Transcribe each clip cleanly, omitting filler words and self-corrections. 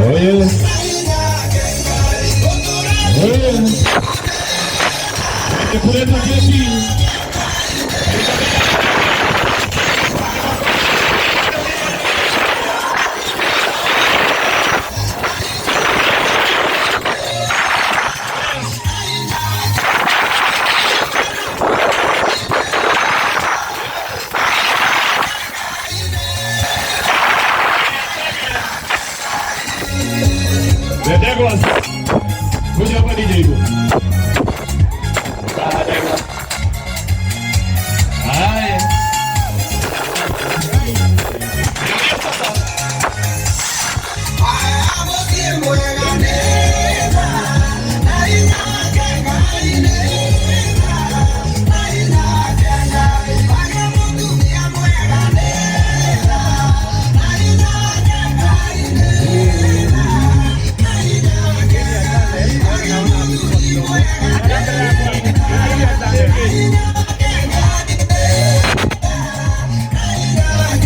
Ũyũ. Ũyũ. Kuleta keki. Ndegwa. Kuja hapa DJ Ibu. Haya.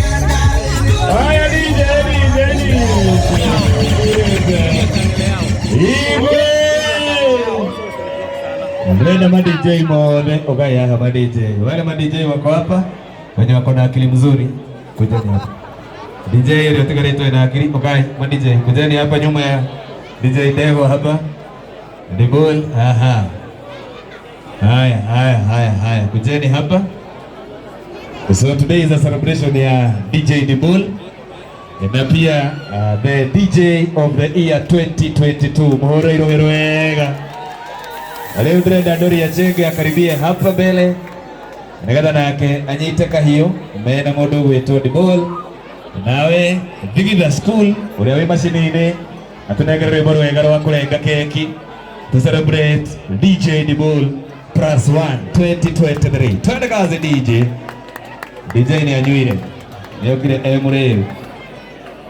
Haya DJ, DJ, DJ. Igwe. Ndĩrenda ma DJ mothe ũgai haha ma DJ. Wale ma DJ wako hapa wenye wako na akili mzuri kujeni hapa. DJ ile utigarĩtwo na akili ũkai ma DJ kujeni hapa nyuma ya DJ Devo hapa. Dibul, aha. Haya, haya, haya, haya. Kujeni hapa. So today is a celebration ya DJ Dibul na pia the DJ of the year 2022 muhũrĩirwo wĩra wega. Rĩu ndĩrenda Doria Chege akaribie hapa mbele nĩgetha nake anyite kahiũ mena mũndũ ũgwĩtwo Dibul nawe Thigitha School ũrĩa wĩ macini-inĩ atũnengere rwĩmbo rwega rwa kũrenga keki to celebrate DJ Dibul plus one 2023. Twende kazi DJ. DJ nĩ anyuire nĩokire e mũrĩu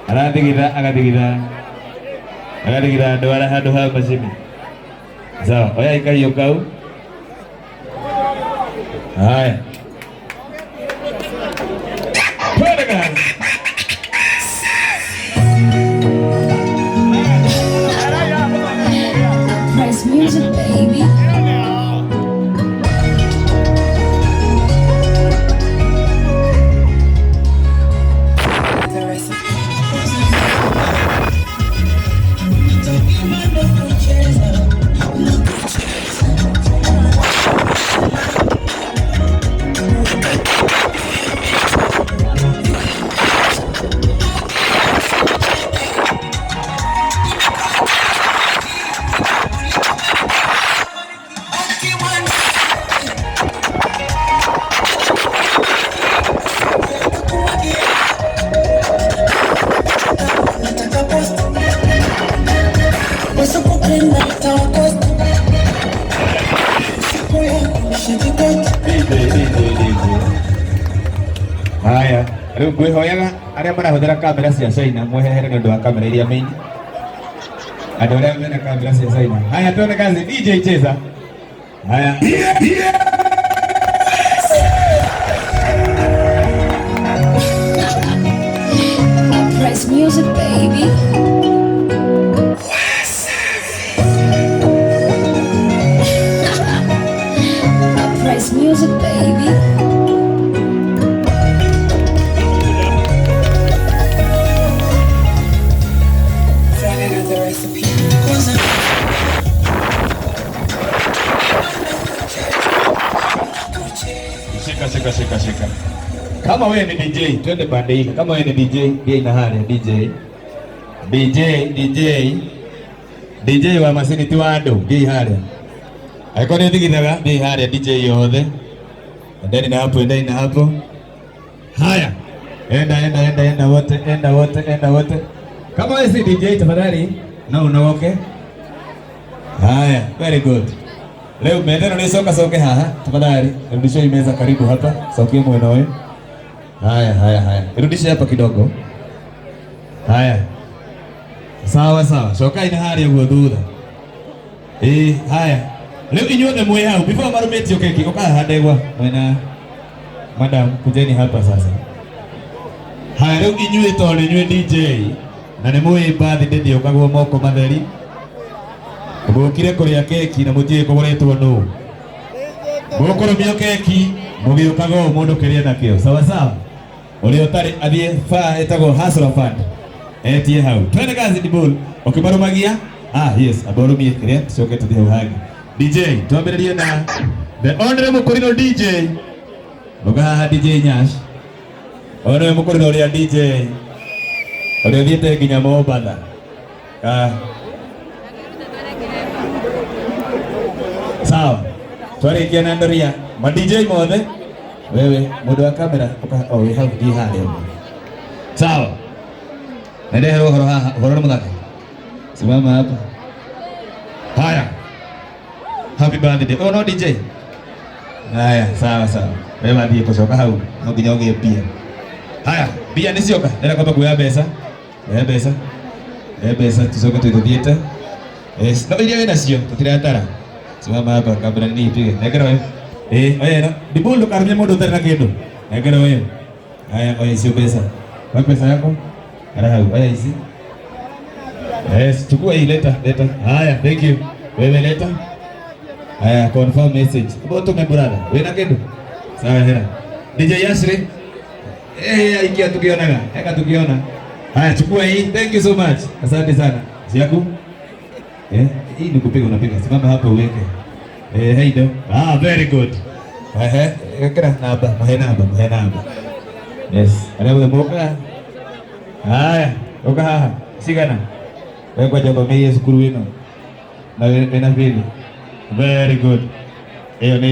arathigitha agathigitha agathigitha andũ arĩa handũ ha macini. Sawa, oya ikahiũ kau. Haya. Twende kazi. Press music, baby. The recipe. DJ, DJ, DJ. Haya, rĩu ngwĩhoyaga arĩa marahũthĩra kamera cia China mwehere nĩ ũndũ wa kamera iria main. Andũ arĩa mena kamera cia China. Haya, tuone kazi. DJ cheza. Haya. Press music, baby. Press music, baby. I got the recipe. Shika, shika, shika, shika. Kama wewe ni DJ, twende pande hii. Kama wewe ni DJ, pia ina hali DJ. DJ, DJ. DJ wa macini ti wa andũ, thiĩ harĩa. Angĩkorwo nĩ ũthigithaga, thiĩ harĩa DJ yothe. Endeni na hapo, endeni na hapo. Haya. Enda, enda, enda, enda wote, enda wote, enda wote. Kama wewe si DJ tafadhali, na unogoke. Haya, very good. Leo meza ĩno nĩ coka coke haha tafadhali. Rudisha hii meza karibu hapa, sokie mwena ũyũ. Haya, haya, haya. Rudisha hapa kidogo. Haya. Sawa sawa. Coka ina harĩa ũguo thutha. Ĩĩ, haya. Rĩu inyuothe mwĩ hau before marũmĩtio keki ũka haha ndegwa mwena madam kujeni hapa sasa. Haya rĩu inyuĩ tondũ inyuĩ DJ Na nĩ mũĩ birthday ndĩũkagwo moko matheri. Mũkire kũrĩa keki na mũtiũĩ kũgũrĩtwo nũ. Mũkũrũmio keki mũgĩũkaga ũũ mũndũ kĩrĩa nakĩo. Sawa sawa. Ũrĩa ũtarĩ athiĩ ba ĩtagwo Hustler Fund. Etie hau. Twende kazi Dibul. Ũkĩmarumagia? Ah, yes, aborumie kĩrĩa tucoke tũthiĩ hau hangĩ. DJ, twambĩrĩrie na the honorable Mũkũrinũ DJ. Ũka haha DJ Nyash. Ũyũ nĩwe Mũkũrinũ ũrĩa DJ ũrĩa ũthiĩte nginya Mombatha. Ah. Sawa. Twarĩkia na ndoria. Ma DJ mothe. Wewe mũndũ wa kamera ũka oh wĩ hau thiĩ harĩa ũguo. Sawa. Nendeherwo ũhoro haha, ũhoro nĩ mũthaka. Simama hapa. Haya. Happy birthday. Oh no DJ. Haya, sawa sawa. Wewe wathiĩ kũcoka hau no nginya ũgĩe mbia. Haya, mbia nĩ cioka. Ndĩrenda kwamba kuoya mbeca. Oya mbeca. Oya mbeca tucoke tũthiĩte. Yes, no iria wĩna cio tũtiratara. Simama hapa kabla nini ipige. Nengera wewe. Eh, oya ĩno. Dibul ndũkarumie mũndũ ũtarĩ na kĩndũ. Nengera wewe. Haya, oya icio mbeca. Wapi pesa yako? Ara hau, oya ici. Yes, chukua hii, leta, leta. Haya, thank you. Wewe leta. Haya, confirm message. Mbona tume brother? Wĩna kĩndũ? Sawa hera. DJ Yasri. Eh, aikia tukionaga. Eka tukiona. Haya, chukua hii. Thank you so much. Asante sana. Siaku? Eh, hii ni kupiga unapiga. Simama hapo uweke. Eh, hey do. Ah, very good. Ehe, ekera namba, muhe namba, muhe namba. Yes. Arĩa othe moka. Haya, uka haha. Cigana. Wewe kwa jambo mimi cukuru ĩno. Na wĩna bili. Very good. Ĩyo nĩ